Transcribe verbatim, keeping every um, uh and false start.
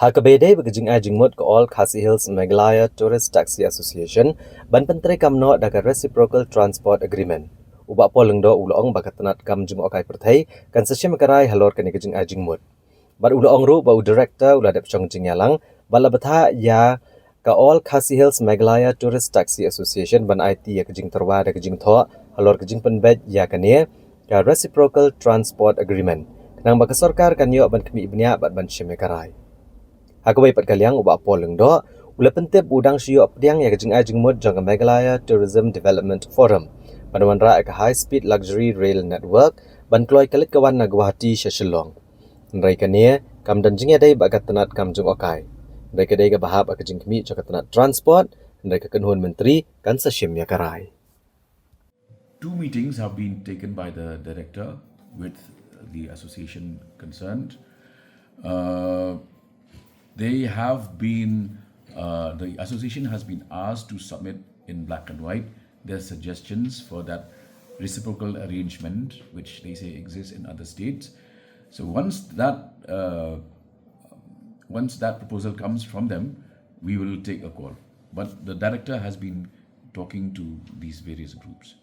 Ha kaba ïadei bad ka jingai jingmut ka All Khasi Hills Meghalaya Tourist Taxi Association ban pyntreikam noh da ka Reciprocal Transport Agreement, u Bah Paul Lyngdoh u la ong ba ka tnat kam jngohkai pyrthei kan sa shim ka rai halor kane ka jingai jingmut. Bad u la ong ruh ba u Director u la dep shong jingïalang bad la bthah ïa ka All Khasi Hills Meghalaya Tourist Taxi Association ban aiti ïa ka jingtyrwa da ka jingthoh halor ka jingpynbeit ïa kane ka Reciprocal Transport Agreement, khnang ba ka sorkar kan ïoh ban khmih bniah bad ban shim ïa ka rai. Ha kawei pat ka liang u Bah Paul Lyngdoh u la pyntip u dang shu ïoh pdiang ïa ka jingai jingmut jong ka Meghalaya Tourism Development Forum ban wanrah ïa ka High Speed Luxury Rail Network ban kloi ka leit ka wan na Guwahati sha Shillong. Hynrei kane kam don jingïadei bad ka tnat kam jngohkai. Hynrei ka dei kaba hap ha ka jingkhmih jong ka tnat transport, hynrei ka kynhun myntri kan sa shim ïa ka rai. Two meetings have been taken by the director with the association concerned. Uh, they have been, uh, the association has been asked to submit in black and white their suggestions for that reciprocal arrangement, which they say exists in other states. So once that, uh, once that proposal comes from them, we will take a call. But the director has been talking to these various groups.